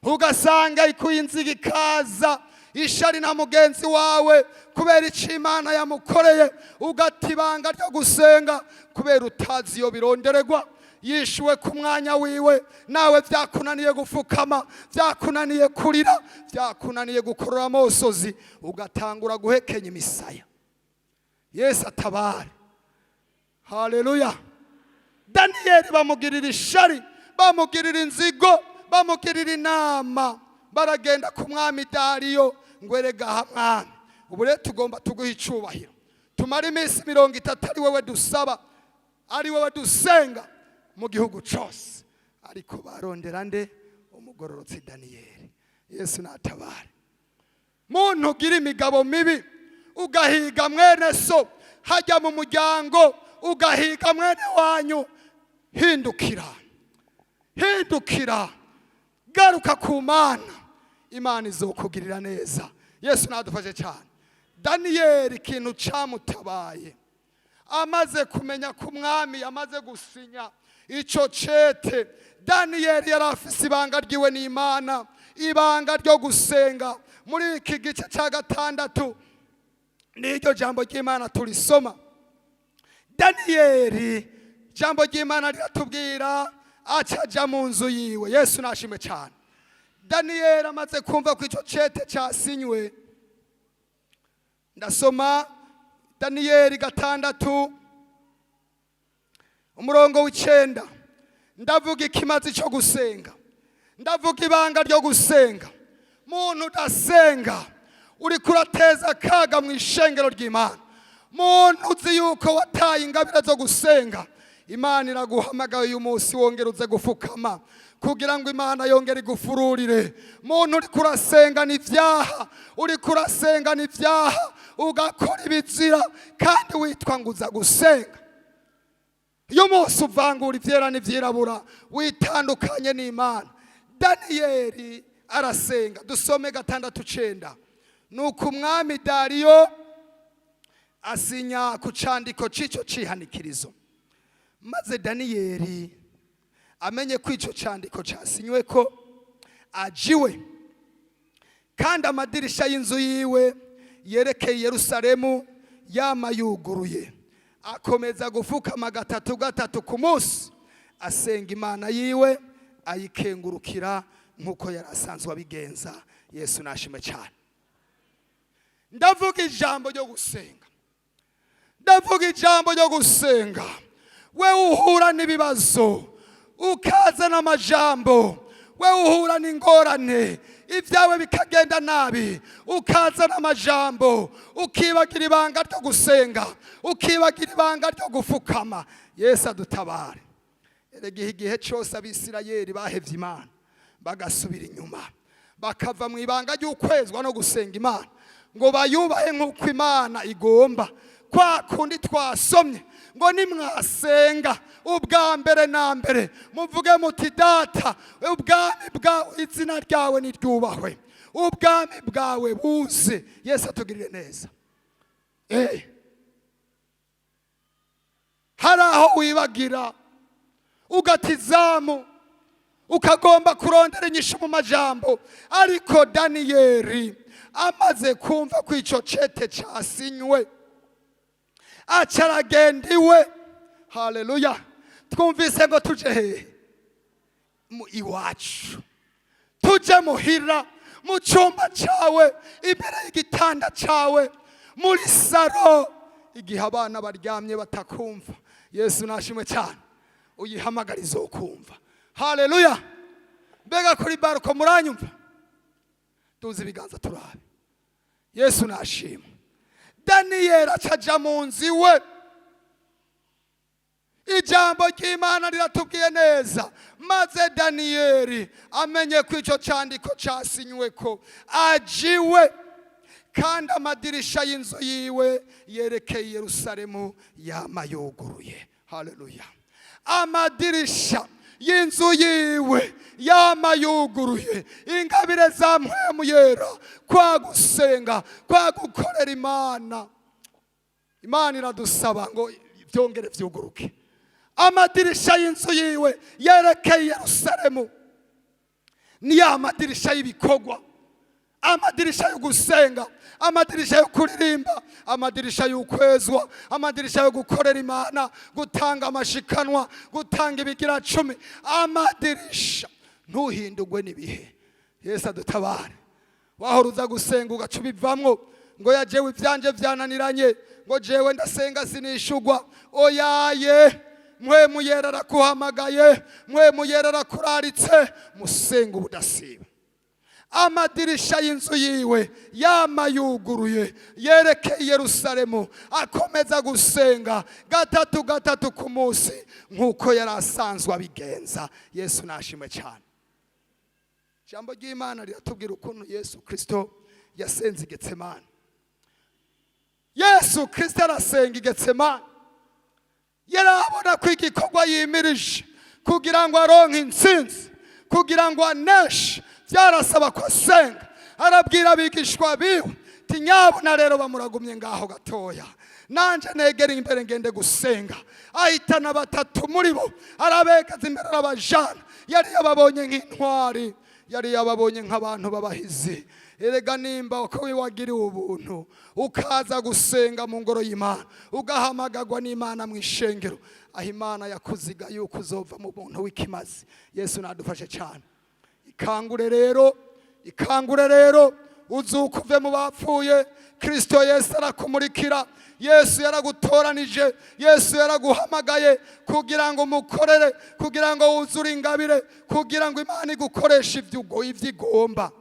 Ugasanga ikuye inziga ikaza ishari na mugenzi wawe kubera icyo Imana yamukoreye, ugata ibanga ryo gusenga kubera utazi iyo birondererwa. Yishuwe ku mwanya wiwe, nawe byakunaniye gufukama, byakunaniye kurira, byakunaniye gukorora amosozi, ugatangura guhekenya imisaya. Yesu atabare! Haleluya! Daniyeli bamugirira ishari, bamugirira inzigo, bamugirira inama, baragenda ku mwami Dariyo ngo: "Erega aha mwami, ubu rero tugomba tuguha icubahiro, tumara iminsi 30 ari wowe dusaba, ari wowe dusenga mu gihugu cose." Ariko barondera nde? Umugororotsi Daniyeli. Yesu natabare! Muntu ugira imigabo mibi, ugahiga mwene so, hajya mu muryango ugahiga mwene wanyu, hindukira, hindukira, garuka ku Mana, Imana izokugirira neza. Yesu nadufashe cyane. Daniyeli ikintu camutabaye, amaze kumenya ko umwami yamaze gusinya icyo cete, Daniyeli yari afise ibanga ryiwe n'Imana, ibanga ryo gusenga. Muri iki gice cya gatandatu n'iryo jambo ry'Imana turisoma. Daniyeli, ijambo ry'Imana riratubwira, acaja mu nzu yiwe. Yesu nashimwe cyane. Daniyeli amaze kumva ko icyo cete cyasinywe, ndasoma Daniyeli 6 umurongo w'9. Ndavuga ikimazi cyo gusenga, ndavuga ibanga ryo gusenga. Muntu udasenga, uri kurateza akaga mu ishengero ry'Imana. Muntu uzi yuko wataye ingabire zo gusenga, Imana iraguhamagaye uyu munsi, wongera uze gufukama kugira ngo Imana yongere igufururire. Muntu uri kurasengana ibyaha, uri kurasengana ibyaha, ugakora ibizira kandi witwa ngo uza gusenga, iyo munsi uvangura ibyera n'ibyirabura, witandukanye n'Imana. Daniyeli arasenga. Dusome 6:9. Nuko umwami Dariyo asinya ku candiko cy'icyo cihanikirizo. Maze Daniyeli amenye ko icyo candiko cyasinywe ko ajiwe, kandi amadirisha y'inzu yiwe yerekeye Yerusalemu yama yuguruye, akomeza gufukama gatatu gatatu ku munsi, asenga Imana yiwe, ayikengurukira nk'uko yari asanzwe abigenza. Yesu nashimwe cyane. Ndavuga ijambo ryo gusenga, ndavuga ijambo ryo gusenga. We uhura n'ibibazo ukazana amajambo, we uhura n'ingorane ibyawe bikagenda nabi ukazana amajambo, ukibagira ibanga ryo gusenga, ukibagira ibanga ryo gufukama, Yesu adutabare. Erega igihe cyose Abisirayeli bahevye Imana, bagasubira inyuma, bakava mu ibanga ry'ukwezwa no gusenga Imana ngo bayubahe nk'uko Imana igomba, kwa kundi twasomye ngo nimwasenga, ubwa mbere na mbere muvuge muti: "Data, ubwami bwawe, izina ryawe niryubahwe, ubwami bwawe buze." Yesu atugirire neza. Hari aho wibagira ugata izamu, ukagomba kurondera inyishu mu majambo. Ariko Daniyeli amaze kumva ko icyo cete cyasinywe, aca aragenda iwe. Haleluya! Twumvise ngo tuje hehe? Mu iwacu, tuje muhira, mu cyumba cyawe, imbere y'igitanda cyawe, muri saro, igihe abana baryamye batakumva. Yesu nashimwe cyane. Uyihamagarize ukumva. Haleluya! Mbega kuri balcon muranyumva? Tuzi ibiganza turabe. Yesu nashimwe. Daniyeli acaja mu nzu iwe. Ijambo ry'Imana riratubwiye neza: maze Daniyeli amenye ko icyo cyandiko cyasinywe ko ajiwe, kandi amadirisha y'inzu yiwe yerekeye Yerusalemu yama yuguruye. Haleluya! Amadirisha y'inzu yiwe yama yuguruye. Ingabire za Mpwemu Yera, kwa gusenga, kwa gukorera Imana, Imana iradusaba ngo byongere byuguruke. Amadirisha y'inzu yiwe yerekeye Yerusalemu. Ni ya madirisha y'ibikorwa, amadirisha yo gusenga, amadirisha yo kuririmba, amadirisha y'ukwezwa, amadirisha yo gukorera Imana, gutanga amashikanwa, gutanga ibigira cumi, amadirisha. Ntuhindurwe n'ibihe. Yesu adutabare. Wahora uza gusenga ugaca ubivamwo ngo ya jewe ibyanje byananiranye, ngo jewe ndasenga sinishugwa. Oyaye, Mpwemu Yera arakuhamagaye, Mpwemu Yera arakuraritse, musenga ubudasiba. Amadirisha y'inzu yiwe yama yuguruye yerekeye i Yerusalemu, akomeza gusenga gatatu gatatu ku munsi nk'uko yari asanzwe abigenza. Yesu nashimwe cyane. Ijambo ry'Imana riratubwira ukuntu Yesu Kirisito yasenze i Getsemani. Yesu Kirisito arasenga i Getsemani. Yarabona ko igikorwa yimirije kugira ngo aronke intsinzi, kugira ngo aneshe, byarasaba ko asenga. Arabwira abigishwa biwe ati: "Nyabuna rero bamuragumye ngaho gatoya, nanje negera imbere ngende gusenga." Ahitana batatu muri bo, arabegaza imbere, arabajana. Yari yababonye nk'intwari, yari yababonye nk'abantu b'abahizi. Erega nimba uko wagiriwe ubuntu ukaza gusenga mu ngoro y'Imana, ugahamagagwa n'Imana mu ishengero, aho Imana yakuziga yuko uzova mu buntu w'ikimazi. Yesu nadufashe cyane. Ikangure rero, ikangure rero, uzuka uve mu bapfuye. Kirisito Yesu arakumurikira. Yesu yaragutoranije, Yesu yaraguhamagaye kugira ngo umukorere, kugira ngo wuzure ingabire, kugira ngo Imana igukoreshe ibyo igomba.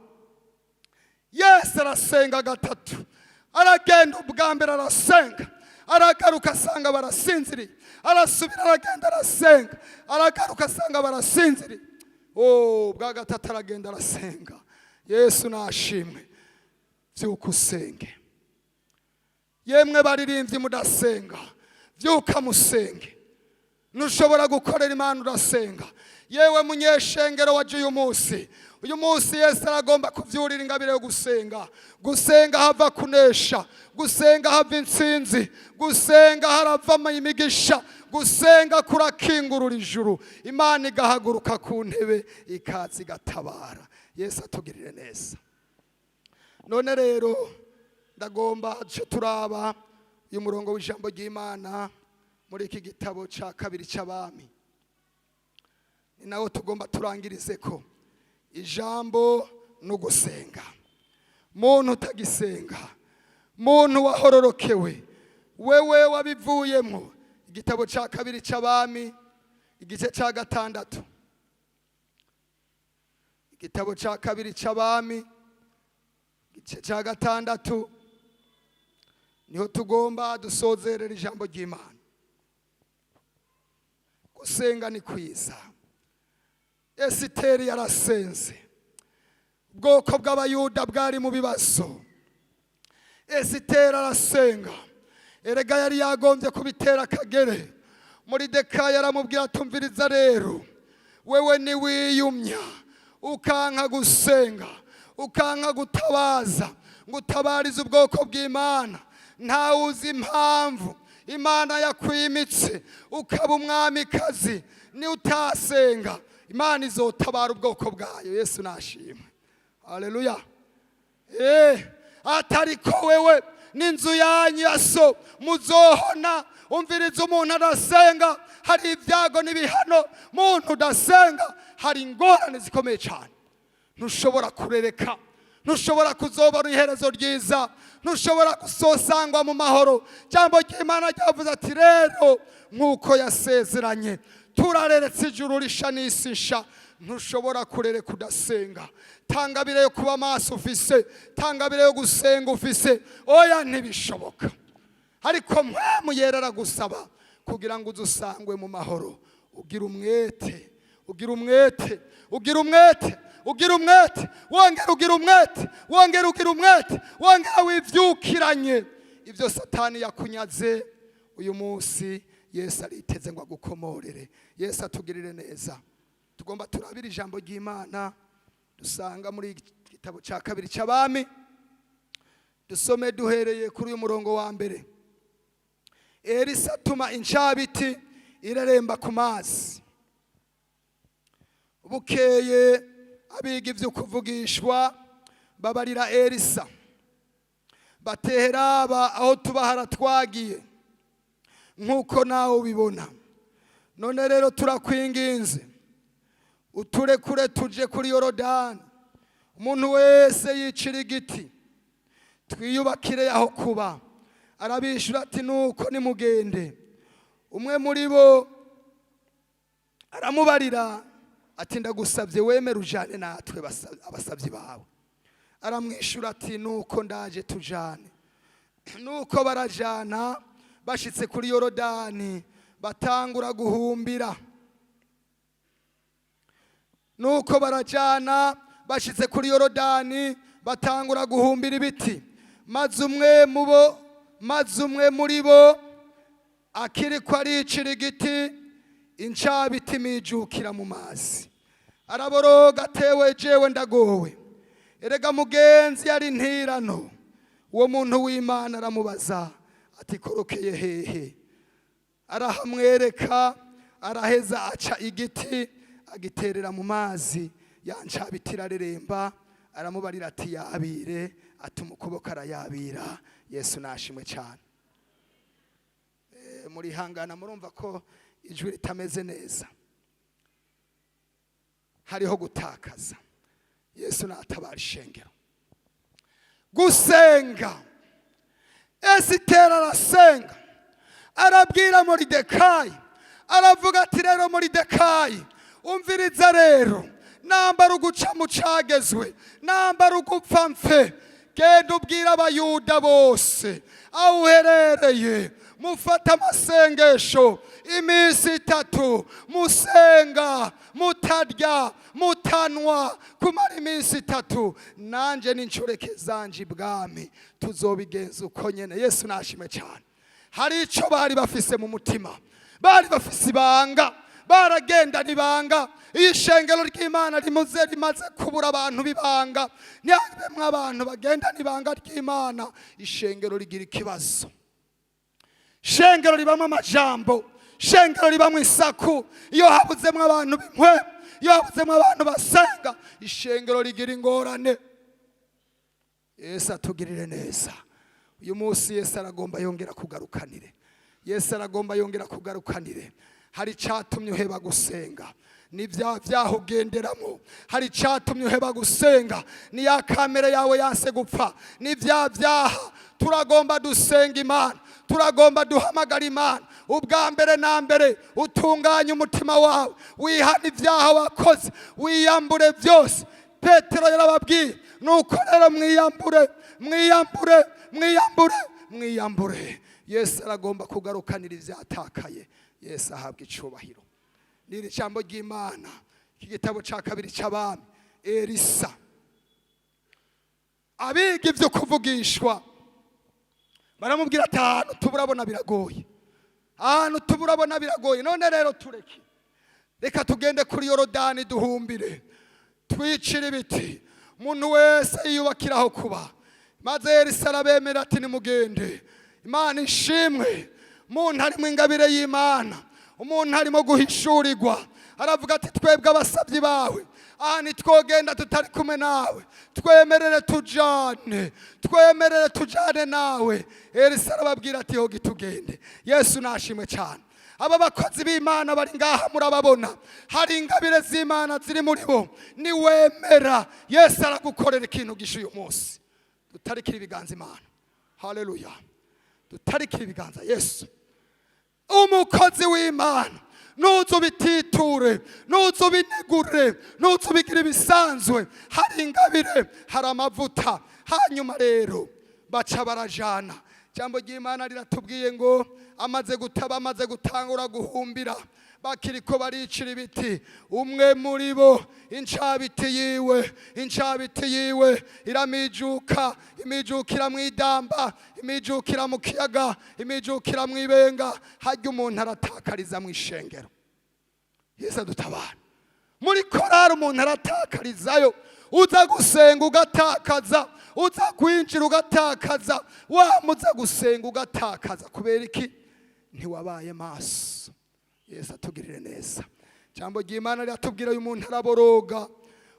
Yesu arasenga gatatu. Aragenda ubwa mbere arasenga, aragaruka asanga barasinziriye. Arasubira aragenda arasenga, aragaruka asanga barasinziriye. Oh, bwa gatatu aragenda arasenga. Yesu nashimwe. Byuka usenge. Yemwe baririmbyi mudasenga, byuka musenge. Ntushobora gukorera Imana urasenga. Yewe munyeshengero waje uyu munsi, uyu munsi Yesu aragomba kuvyurira ingabire yo gusenga. Gusenga hava kunesha, gusenga hava intsinzi, gusenga haravamo imigisha, gusenga kurakingurura ijuru, Imana igahaguruka ku ntebe ikaza igatabara. Yesu atugirire neza. None rero ndagomba duce turaba uyu murongo w'ijambo ry'Imana muri iki gitabo cya kabiri cy'Abami, ni nawo tugomba turangirize ko ijambo no gusenga. Muntu utagisenga, muntu wahororokewe, wewe wabivuyemo. Igitabo cya kabiri cy'Abami, igice cya 6. Igitabo cya kabiri cy'Abami, igice cya 6, niho tugomba dusozerera ijambo ry'Imana. Gusenga ni kwiza. Esiteri yarasenze. Ubwoko bw'Abayuda bwari mu bibazo, Esiteri arasenga. Erega yari yagombye kubitera akagere. Moridekayi aramubwira: "Tumviriza rero, wewe niwiyumya ukanka gusenga, ukanka gutabaza ngo utabarize ubwoko bw'Imana, ntawe uzi impamvu Imana yakwimitse ukaba umwamikazi. Ni utasenga, Imana izotabara ubwoko bwayo." Yesu nashimwe, haleluya. Atari ko wewe n'inzu yanyu ya so muzohona. Umviriza, umuntu adasenga hari ibyago n'ibihano. Muntu udasenga hari ingorane zikomeye cyane. Ntushobora kurereka, ntushobora kuzobona iherezo ryiza, ntushobora gusosangwa mu mahoro. Ijambo ry'Imana ryavuze ati: "Rero nk'uko yasezeranye, turareretse ijuru risha n'isi nsha." Ntushobora kurereka udasenga. Tangabire yo kuba maso ufise, tangabire yo gusenga ufise, oya, ntibishoboka. Ariko Mpwemu Yera aragusaba kugira ngo uze usangwe mu mahoro. Ugira umwete, ugira umwete, ugira umwete, ugira umwete, wongera ugira umwete, wongera ugira umwete, wongera wivyukiranye ibyo Satani yakunyaze. Uyu munsi Yesu ariteze ngo agukomorere. Yesu atugirire neza. Tugomba turabira ijambo ry'Imana dusanga muri iki gitabo cya kabiri cy'Abami. Dusome duhereye kuri uyu murongo wa mbere. Elisa atuma incabiti ireremba ku mazi. Bukeye Abiga ibyo kuvugishwa babarira Elisa, bateheraba aho tuba haratwagiye nk'uko nawe ubibona. None rero turakwinginze, uturekure tuje kuri Yorodani, umuntu wese yicira igiti, twiyubakire aho kuba. Arabishyura ati: "Nuko nimugende." Umwe muri bo aramubarira ati: "Ndagusabye, wemere ujane natwe abasabyi bawe." Aramwishyura ati: "Nuko ndaje, tujane." Nuko barajana. Bashitse kuri Yorodani batangura guhumbira. Nuko barajana, bashitse kuri Yorodani batangura guhumbira ibiti. Maze umwe muri bo akiriko aricira igiti, incabiti imijukira mu mazi. Araboroga: "Atewe jewe ndagowe! Erega mugenzi, yari ntirano." Uwo muntu w'Imana aramubaza ati: "Korokeye hehe?" Arahamwereka. Araheza aca igiti, agiterera mu mazi, ya ncabiti irareremba. Aramubarira ati: "Yabire." Atuma ukuboko, arayabira. Yesu nashimwe cyane. Murihangana, murumva ko ijwi ritameze neza. Hariho gutakaza. Yesu natabara ishengero. Gusenga, Esiteri arasenga, arabwira Moridekayi, aravuga ati: "Rero Moridekayi, umviriza rero, nambara uguca mu cagezwe, nambara ugupfa mfe, genda ubwira Abayuda bose aho uherereye, mufate amasengesho iminsi 3, musenga mutarya mutanwa kumara iminsi 3. Nanjye n'inshoreke zanje ibwami tuzobigenza uko nyene." Yesu nashimwe cyane. Hari icyo bari bafise mu mutima, bari bafise ibanga, baragendana ibanga. Iyo ishengero ry'Imana rimuze rimaze kubura abantu b'ibanga, ntihagibemwo abantu bagendana ibanga ry'Imana, ishengero rigira ikibazo. Shengero ribamo amajambo, shengero ribamo isaku. Iyo habuzemo abantu b'impwemu, iyo habuzemo abantu basenga, ishengero rigira ingorane. Yesu atugirire neza. Uyu munsi Yesu aragomba yongera kugarukanire. Yesu aragomba yongera kugarukanire. Hari icyatumye uheba gusenga, ni bya byaha ugenderamo. Hari icyatumye uheba gusenga, ni ya kamere yawe yanse gupfa, ni bya byaha. Turagomba dusenga Imana, turagomba duhamagara Imana. Ubwa mbere na mbere utunganye umutima wawe, wihane ibyaha wakoze, wiyambure byose. Petero yarababwiye: "Nuko rero mwiyambure, mwiyambure, mwiyambure, mwiyambure." Yesu aragomba kugarukanira ibyatakaye. Yesu ahabwa icubahiro. N'iri jambo ry'Imana, iki gitabo cya kabiri cy'Abami, Elisa, abiga ibyo kuvugishwa baramubwira ati: "Ahantu tuburabona biragoye, ahantu tuburabona biragoye. None rero tureke, reka tugende kuri Yorodani, duhumbire, twicire ibiti, umuntu wese yiyubakira aho kuba." Maze Elisa arabemera ati: "Nimugende." Imana ishimwe. Umuntu arimo ingabire y'Imana, umuntu arimo guhishurirwa, aravuga ati: "Twebwe abasabyi bawe, aha ntitwogenda tutari kumwe nawe. Twemerere tujane, twemerere tujane nawe." Elisa arababwira ati: "Hogi tugende." Yesu nashimwe cyane. Aba bakozi b'Imana bari ngaha murababona, hari ingabire z'Imana ziri muri bo. Niwemera, Yesu aragukorera ikintu gisha uyu munsi. Dutarikira ibiganza Imana. Haleluya! Dutarikira ibiganza Yesu. Umukozi w'Imana, nuza ubititure, nuza ubinegure, nuza ubigira ibisanzwe. Hari ingabire, hari amavuta. Hanyuma rero baca barajana. Ijambo ry'Imana riratubwiye ngo amaze gutaba, amaze gutangura guhumbira, bakiriko baricira ibiti, umwe muri bo incabiti yiwe iramijuka, imijukira mu idamba, imijukira mu kiyaga, imijukira mu ibenga. Harya umuntu aratakariza mu ishengero. Yesu adutabara. Muri korari umuntu aratakarizayo. Uza gusenga ugatakaza, uza kwinjira ugatakaza, wamuza gusenga ugatakaza. Kubera iki? Ntiwabaye maso. Yesu atugirire neza. Ijambo ry'Imana riratubwira, uyu muntu araboroga.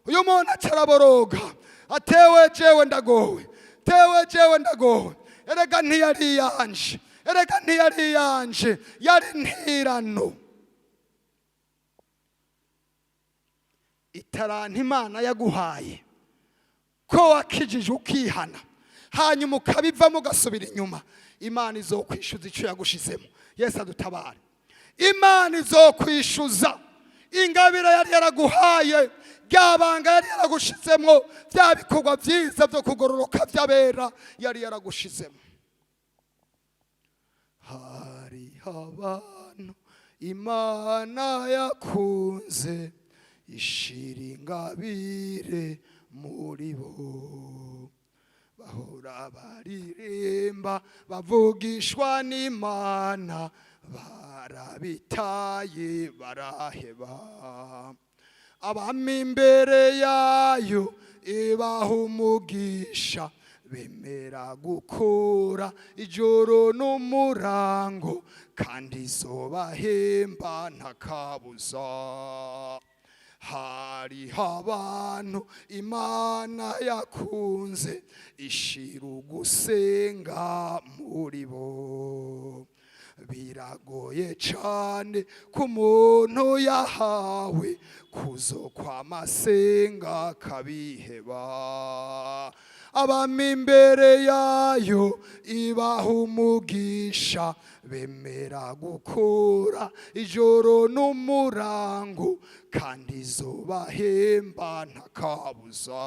Uyu muntu acaraboroga, atewe jewe ndagowe, tewe jewe ndagowe. Erega ntiyari iyanje, erega ntiyari iyanje, yari ntirano. Itaranto Imana yaguhaye, ko wakijije ukihana hanyuma ukabivamo ugasubira inyuma, Imana izokwishyuza icyo yagushizemo. Yesu adutabare. Imana izokwishyuza ingabire yari yaraguhaye, rya banga yari yaragushizemo, bya bikorwa byiza byo kugororoka by'abera yari yaragushizemo. Hariho abantu Imana yakunze, ishira ingabire muri bo, bahora baririmba bavugishwa n'Imana, barabitaye baraheba. Abami imbere yayo ibaha umugisha, bemera gukura ijoro n'umurango, kandi izobahemba ntakabuza. Hariho abantu Imana yakunze, ishira ugusenga muri bo. Biragoye cane ku muntu yahawe kuzo kw'amasenga akabiheba. Abami imbere yayo ibaha umugisha, bemera gukura ijoro n'umurango, kandi izobahemba ntakabuza.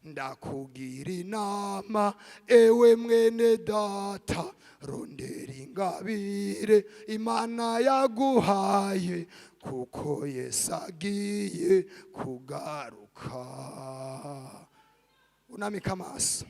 Ndakugira inama ewe mwene data, rondera ingabire Imana yaguhaye, kuko Yesu agiye kugaruka. Unamika amaso.